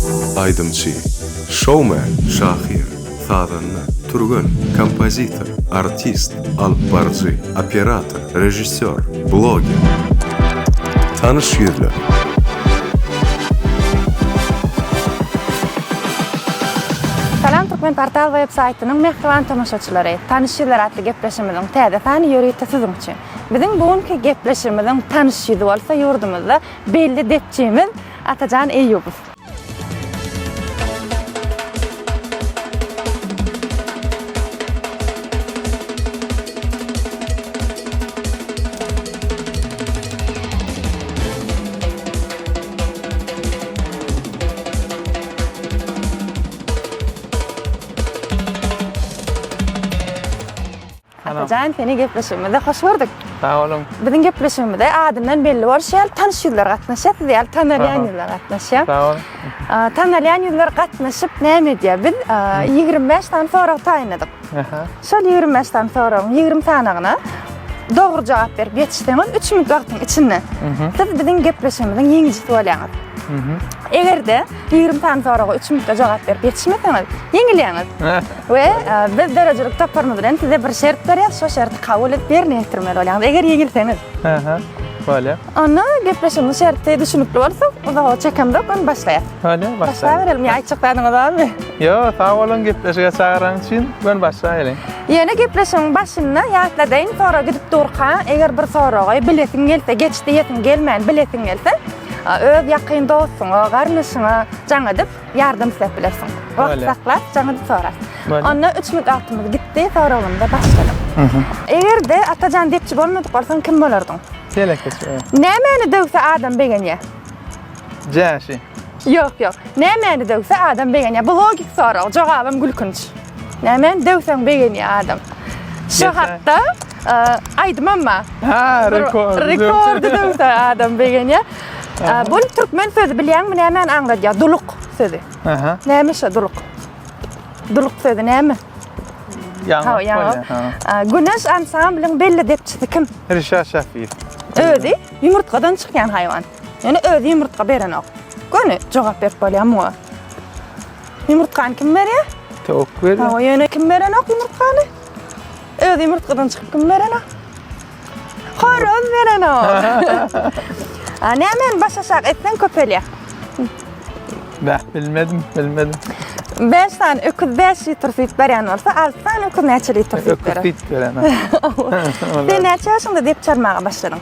Aýdymçy, şoumen, şahyr, sazanda, türgen, kompozitor, artist, alypbaryjy, operator, režissýor, bloger. Tanyş ýüzler. Salam Türkmenportal web saýtynyň mähriban tomaşaçylary! Tanyş ýüzler atly gepleşigimiziň täze sany ýörite siziň üçin. Biziň bu günki gepleşigimiziň tanyş ýüzi bolsa ýurdumyzda belli depçimiz Atajan Eýýubow. Atajan seni gepleşigimizde hoş gördük. Sag boluň. Biziň gepleşigimize adyndan belli bolşy ýaly tanyş ýüzler gatnaşýar, siz ýaly tanalýan ýüzler gatnaşýar. Sag boluň. Tanalýan ýüzler gatnaşyp näme edýär? Biz 25 sany sorag taýynladyk. Şol 25 sany soragyň 20 sanagyna dogry jogap berip ýetişseňiz 3 minut wagtyň içinde siz biziň gepleşigimiziň ýeňijisi bolýaňyz. Eger-de 20 sany soraga 3 minutda jogap berip ýetişmeseňiz, ýeňilýäňiz. We biz döredijilik toparymyz bilen size bir şert berýäris, şo şerti kabul edip ýerine ýetirmeli bolýaňyz, eger ýeňilseňiz. Aha, bolýar. Onda gepleşigiň şerti düşünikli bolsa, uzaga çekemzok, ony başlaýas. Bolýar, başlaýaly. Başlabereliň, ýa aýtjak zadyňyz barmy? Ýok, sag boluň gepleşige çagyranyň üçin, göni başlaýalyň. Ýöne gepleşigiň başynda ýatladaýyn, sorag gidip durka, eger bir soragy bilesiň gelse, geç diýesiň gelmän bilesiň gelse, öz ýakyn dostuňa, garyndaşyňa jaň edip, Ýardam isläp bilersiň. Wagt saklap, jaň edip sorar. Onda 3 minut wagtymyz gitdi, soragymyza başladyk. Eger-de Atajan depçi bolmadyk bolsaň kim bolardyň? Telekeçi. Nämäni döwse adam begenýär? Jäşi. Ýok, ýok. Nämäni döwse adam begenýär? Bu logik sorag, jogabam gülkünç. Nämäni döwseň begenýär adam? Şu hakda aýdymam bar. Ha, rekord. Rekordy döwse adam begenýär. Bu türkmen sözi bilýäňmi nämäni aňladýar? Duluk sözi. Aha. Näme şo duluk? Duluk sözi näme? Ýaňak bolýar. Güneş ansamblyň belli depçisi kim? Rişat Şafiýew. Özi ýumurtgadan çykýan haýwan. Ýöne özi ýumurtga berenok. Göni jogap berip bolýar muňa. Ýumurtgany kim berýär? Towuk berýär. Hawa, ýöne kim berenok ýumurtgany? Özi ýumurtgadan çykyp kim berenok? Horoz berenok. A nämäni baş aşak etseň köpelýär? Bäh, bilmedim, bilmedim. 5 sany öküz 5 litr süýt berýän bolsa, 6 sany öküz näçe litr süýt berer? Öküz süýt beren. Sen näçe ýaşyňda dep çalmaga başladyň?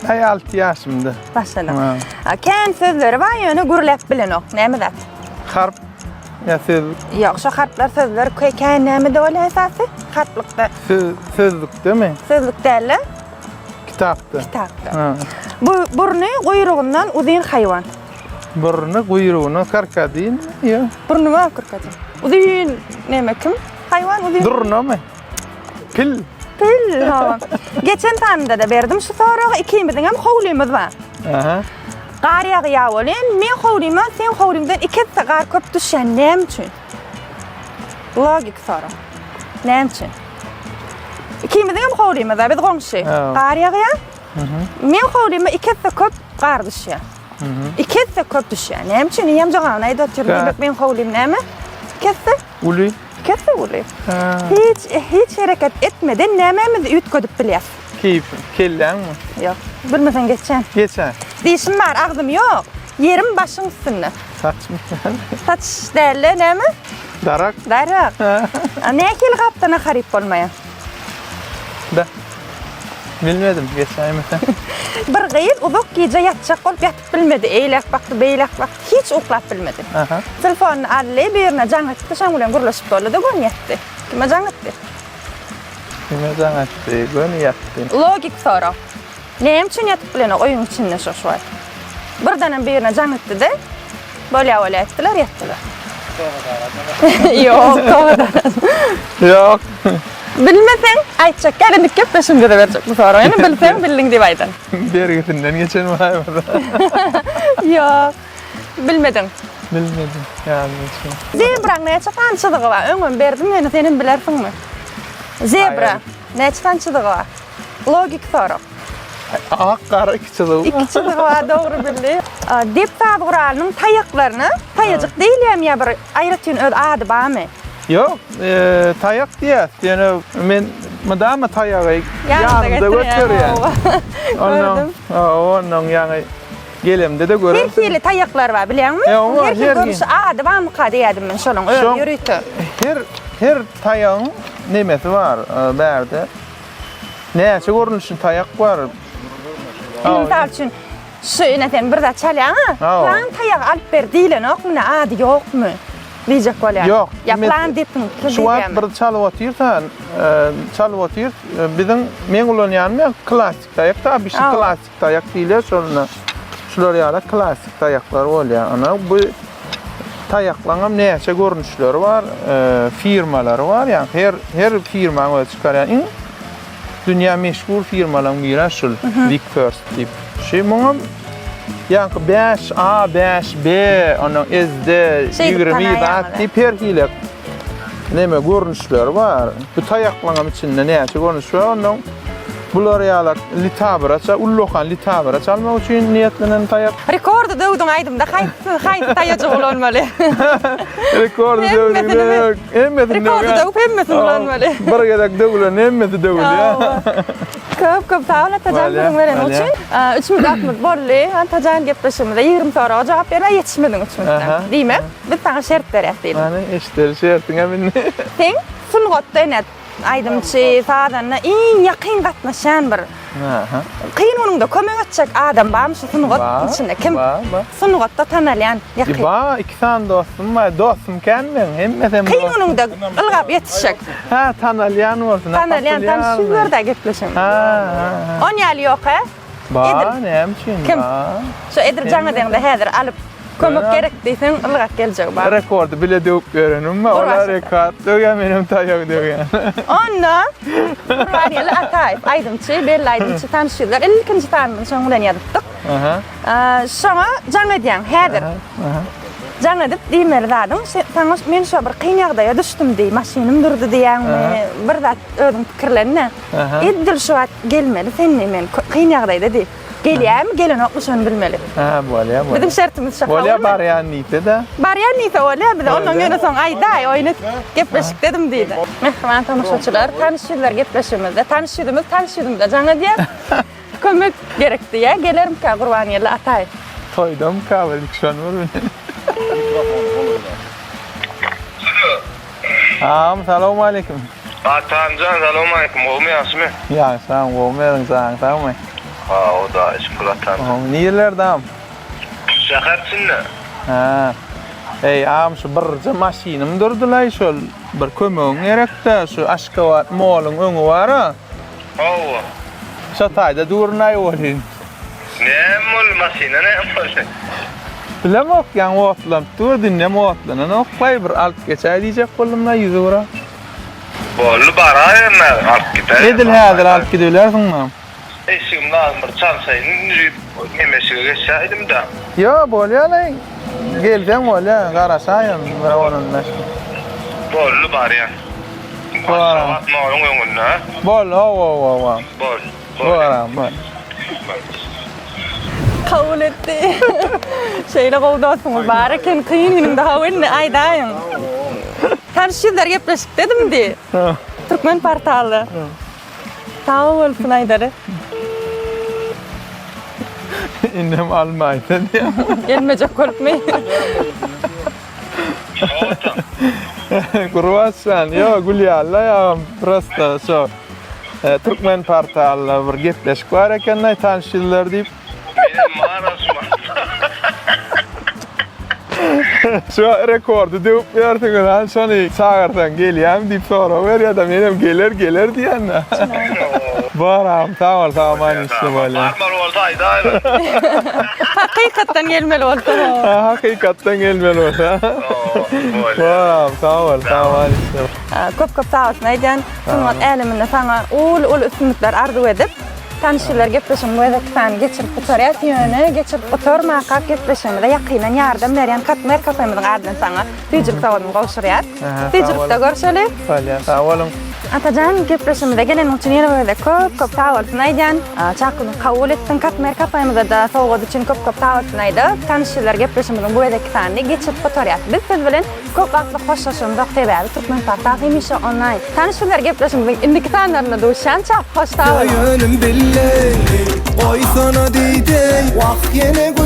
Aý 6 ýaşymda. Başladyň. Kän sözleri bar, ýöne gürläp bilenok. Näme zat? Harp ýa söz. Ýok, şo harplar sözler kän nämede bolýar esasy? Harplykda. Söz sözlükdemi? Sözlük däl-de. Kitapda. Kitapda. Ha. Bu burny guýrugyndan uzyn haýwan. Burny guýrugyndan krokodil ýa? Burny bar krokodil. Uzyn näme kim? Haýwan uzyn. Durnamy? Pil. Pil, hawa. Geçen sanynda-da berdim şu soragy. Ikimiziň hem howlymyz bar. Aha. Gar ýagýar welin, meň howlyma seň howlyňdan iki esse gar köp düşýär. Näme üçin? Logik sorag. Näme üçin? Ikimiziň hem howlymyz bar, biz goňşy. Gar ýagýar. Meň howlyma iki esse köp gar düşýär. Iki esse köp düşýär. Näme üçin? Eýýäm jogabyny aýdyp otyryn. Diýmek, meň howlym näme? Iki esse? Uly. Iki esse uly. Hiç hiç hereket etmeden nämämizi üýtgedip bilýäs? Keýpiň, kelläňmi? Ýok. Bilmeseň geçýän. Geçä. Dişim bar, agzym ýok. Ýerim başyň üstünde. Saçmy? Saç däl-de, näme? Darak. Darak. Nähili gapda nahar iýip bolmaýar? Be. Bilmedim, geçäýmese. Bir gyz uzak gije ýatjak bolup ýatyp bilmedi. Eýläk bakdy, beýläk bakdy, hiç uklap bilmedi. Aha. Telefonyny aldy, birine jaň etdi, şoň bilen gürleşip boldy-da, göni ýatdy. Kime jaň etdi? Kime jaň etdi, göni ýatdy. Logik sorag. Näme üçin ýatyp bilenok öýüň içinde şo şu wagt? Birdenem birine jaň etdi-de, bolýa bolýa etdiler, ýatdylar. Ýok, toba Ýok. Bilmeseň, aýtjak, gel indi gepleşigimize berjek bu soragy. Indi bilseň, bildiň diýip aýdan. Bergisinden geçen bolaýmasa. Ýok. Bilmediň. Bilmedim. Ýadyma düşmedi. Zebraň näçe sany çyzygy bar? Öňem berdim ýöne senem bilersiňmi? Zebra näçe sany çyzygy bar? Logik sorag. Ak gara iki çyzygy. Iki çyzygy bar, dogry bildi. Dep saz guralynyň taýaklaryna taýajyk diýilýärmi ýa bir aýratyn öz ady barmy? Ýok, taýak diýýäs. Ýöne men mydama taýagy ýanymda göterýän. Gördüm. Onnoň ýaňy gelemde-de görersiň. Her hili taýaklar bar, bilýäňmi? Her hili görnüşi ady barmyka diýýärdim men şonuň özi ýörite. Her her taýagyň nemesi bar bärde. Näçe görnüşli taýak bar? Indi mysal üçin, şu ine sen bir zat çalýaň-a, plan taýagy alyp ber diýlenokmy, ine ady ýokmy diýjek bolýan. Ýok. Ýa plan depiň Şu wagt bir çalyp otyrsan, çalyp otyr, biziň meň ulanýanym ýa klassyk taýak-da, obişni klassyk taýak diýilýär şonda. Şular ýaly klassyk taýaklar bolýar. Ana bu taýaklaryň hem näçe görnüşleri bar, firmalary bar. Ýa her her firmaň öz çykarýan iň dünýä meşhur firmalaryň biri şul Big First diýip. Şu muňam ýaňky 5A, 5B, ondan SD 20 zat diýip her hili neme görnüşleri bar. Bu taýaklaryň içinde näçe görnüş bar, ondan bular ýaly litabra, ullakan litabra çalmak üçin niýetlenen taýak. Rekordy döwdüň aýdymda haýsy haýsy taýajygy ulanmaly? Rekordy döwdüň. Hemmesini Rekordy döwüp hemmesini ulanmaly. Bir gezek döwülen hemmesi döwülýär. Köp köp sag bol Atajan gürrüň bereniň üçin. 3 minutymyz boldy. Atajan gepleşigimize 20 soraga jogap bermä ýetişmediň 3 minutda. Diýmek, biz saňa şert berýäs diýdim. Hany eşideli şertiňem indi. Seň sungatda ine aýdymçy, sazanda iň ýakyn gatnaşýan bir kyn günüňde kömek etjek adam barmy şu sungat içinde? Kim? Bar, bar. Sungatda tanalýan ýakyn. Bar, iki sany dostum bar. Dostum kän meň, hemmesem dostum. Kyn günüňde ylgap ýetişjek. Hä, tanalýan bolsun. Tanalýan, tanyş ýüzlerde gepleşiň. Hä, hä, hä. On ýaly ýok, hä? Bar, näme üçin? Kim? Şu edil jaň edeňde häzir alyp kömek gerek diýseň ylgap geljegi bar. Rekordy bile döwüp ýörenim bar. Olar rekord döwýär, menem taýak döwýän. Onda Gurbangeldi Ataýew aýdymçy, belli aýdymçy tanyş ýüzler. Ilkinji sanymyzy şoň bilen ýazypdyk. Şoňa jaň edýäň häzir. Jaň edip diýmeli zadyň, saňa men şo bir kyn ýagdaýa düşdüm diý, maşynym durdy diýýäňmi, bir zat özüň pikirlen-de. Edil şu wagt gelmeli sen diý men kyn ýagdaýda diý. Gelýärmi gelenokmy şony bilmeli. Hä bolýa bolýa. Biziň şertimiz şo. Bolýa barýan diýse-de. Barýan diýse bolýa bize ondan ýöne soň aýdaý oýun et gepleşik dedim diýdi. Mähriban tomaşaçylar tanyş ýüzler gepleşigimizde tanyş ýüzümiz tanyş ýüzümize jaň edýär. Kömek gerek diýýär. Gelermikä Gurbangeldi Ataýew? Toýdamyka welin şony bir bilen. Agam salowmaleýkim. Atamjan salowmaleýkim gowmy ýagşymy? Ýagşy agam gowmy özüň janyň sagmy? Hawa Hudaýa şükür atamjan. Gowmy nirelerde agam? Şäher içinde. Hä. Eý agam şu birje maşynym durdylaý şol bir kömegiň gerekdä şu Aşgabat molyň öňi bara. Hawa. Şo taýda durnaý welin. Näme boldy maşyna näme boldy? Bilemok ýaňy otlanyp durdy indem otlananokbaý bir alyp geçäý diýjek boldumda ýüzugra. Boldy baraýyn häzir alyp giderin. Edil häzir alyp gidibilersiňmi? Eşigim lazym bir çalşaýyn indi hem eşige geçäýdimdä. Ýo bolýalaý gelseň bolýa garaşaýyn bir on on bäş. Boldy barýan. Aşgabat molyň öňünde. Boldy hawa hawa hawa. Boldy. Boram, bor. Kabul etdi. Şeýle gowy dostuňyz bar eken, kyn günüňde hawa indi aýdaýyň. Tanyş ýüzler gepleşikdedim diý. Türkmen portalda. Sag bolsun aýdary. Indem almaýsa diýýän. Gelmejek bolupmy? Gurbatjan, ýok gülýärler ýagam prosta şo Türkmen portalda bir gepleşik bar ekenlaý tanyş ýüzler diýip. Menem bar şuma. Şu rekordy döwüp ýörsüňiz han şony çagyrsaň gelýämi diýip sorag berýärde menem geler geler diýende. Bar agam sag bol sag aman işle bolýa. Barmaly bolsa aýdaýyň. Hakykatdan gelmeli bolsa. Ha hakykatdan gelmeli bolsa. Bar agam sag bol sag aman işle. Köp köp sag bolsun aýdýan. Sungat äleminde saňa uly uly üstünlikler arzuw edip, tanyş ýyllar gepleşigiň bu gezekki sanyny geçirip gutarýas. Ýöne geçirip gutarmakak gepleşigimize ýakyndan ýardam berýän Katmer kafemiziň adyndan saňa süýjülik sowgadyny gowşurýas. Süýjülikde görşeli. Bolýar, sag boluň. Atajan gepleşigimize geleniň üçin ýene bir gezek köp köp sag bolsun aýdýan. Çakylygy kabul etdiň. Katmer kafemizede sowgat üçin köp köp sag bolsun aýdyp, tanyş ýüzler gepleşigimiziň bu gezekki sanyny geçirip gutarýas. Biz siz bilen köp wagtlyk hoşlaşamzok sebäbi Türkmenportal hemişe onlaýn. Tanyş ýüzler gepleşigimiziň indiki sanlarynda duşýança hoş sag boluň. Söýenim bille, goýsana diýdi, wah ýene.